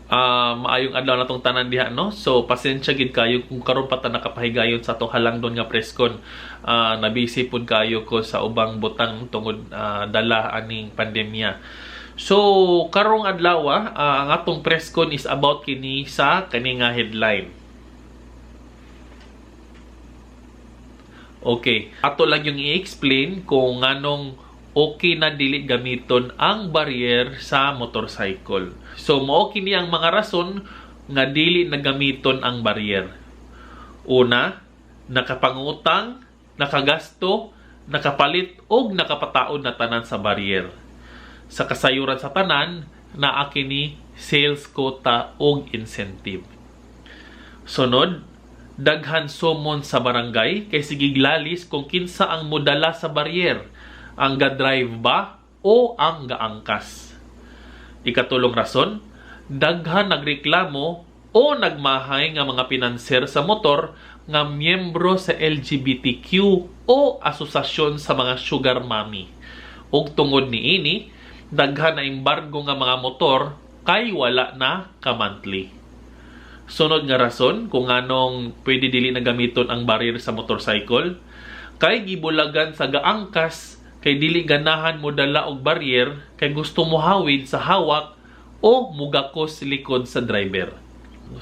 Maayong adlaw na tong tanan diha, no. So pasensya gid kayo kung karon pa ta nakapahigayon sa atong halangdon nga presscon. Nabisi pud kayo ko sa ubang butang tungod dala aning pandemya. So karong adlaw, ang atong presscon is about kini sa kani nga headline. Okay, ato lang yung i-explain kung nganong okay na dili gamiton ang barrier sa motorcycle. So mao kini ang mga rason nga dili na gamiton ang barrier. Una, nakapangutang, nakagasto, nakapalit og nakapataod na tanan sa barrier. Sa kasayuran sa tanan, naa kini sales quota og incentive. Sunod, daghan sumon sa barangay kay sigig lalis kung kinsa ang modala sa barrier, ang ga-drive ba o ang gaangkas. Ikatulong rason, daghan nagreklamo o nagmahay nga mga pinanser sa motor nga miyembro sa LGBTQ o asosasyon sa mga sugar mommy. Ug tungod niini, daghan na embargo nga mga motor kay wala na ka-monthly. Sunod nga rason kung anong pwede dili na gamiton ang barrier sa motorcycle, kay gibulagan sa gaangkas kay dili ganahan mo dala og barrier kay gusto mo hawid sa hawak o mugakos likod sa driver.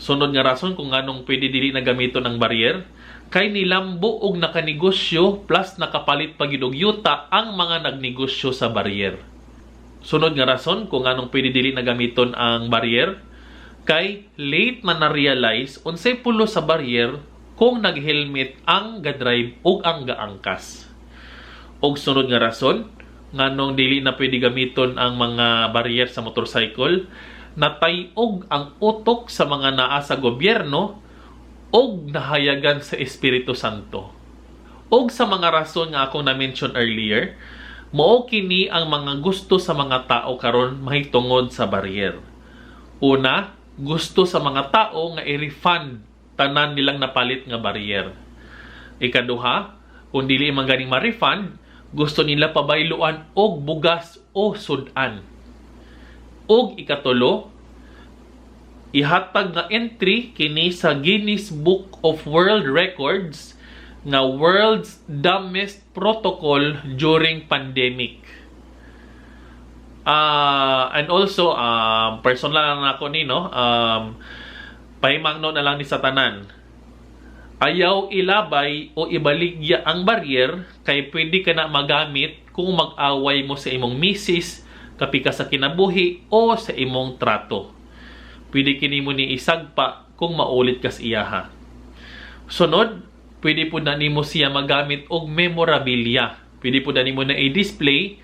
Sunod nga rason kung anong pwede dili na gamiton ang barrier, kay nilambo og nakanegosyo plus nakapalit pa gid og yuta ang mga nagnegosyo sa barrier. Sunod nga rason kung anong pwede dili na gamiton ang barrier, kay late man na-realize unsay pulo sa barrier kung nag-helmet ang ga-drive ug ang gaangkas. Og sunod nga rason nganong dili na pwede gamiton ang mga barrier sa motorcycle, natay-og ang utok sa mga naa sa gobyerno og nahayagan sa Espiritu Santo. Og sa mga rason nga akong na-mention earlier, mao kini ang mga gusto sa mga tao karon mahitungod sa barrier. Una, gusto sa mga tao nga i-refund tanan nilang napalit nga barrier. Ikaduha, kung dili man ganing ma-refund, gusto nila pabayluan og bugas o sudan. Og ikatulo, ihatag nga entry kini sa Guinness Book of World Records nga World's Dumbest Protocol during Pandemic. And also, personal lang ako ni, no? Pahimangno na lang ni sa tanan. Ayaw ilabay o ibaligya ang barrier kay pwede ka na magamit kung mag-away mo sa imong misis, kapika sa kinabuhi o sa imong trato. Pwede kini mo ni isagpa kung maulit kas iyaha. Sunod, pwede po na nimo siya magamit og memorabilia. Pwede po na nimo na i-display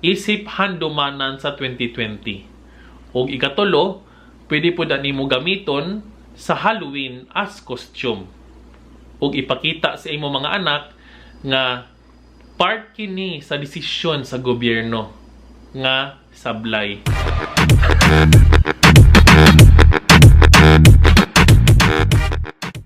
isip handumanan sa 2020. Og ikatulo, pwede po na nimo gamiton sa Halloween as costume. Og ipakita sa imo mga anak nga part kini sa desisyon sa gobyerno nga sablay.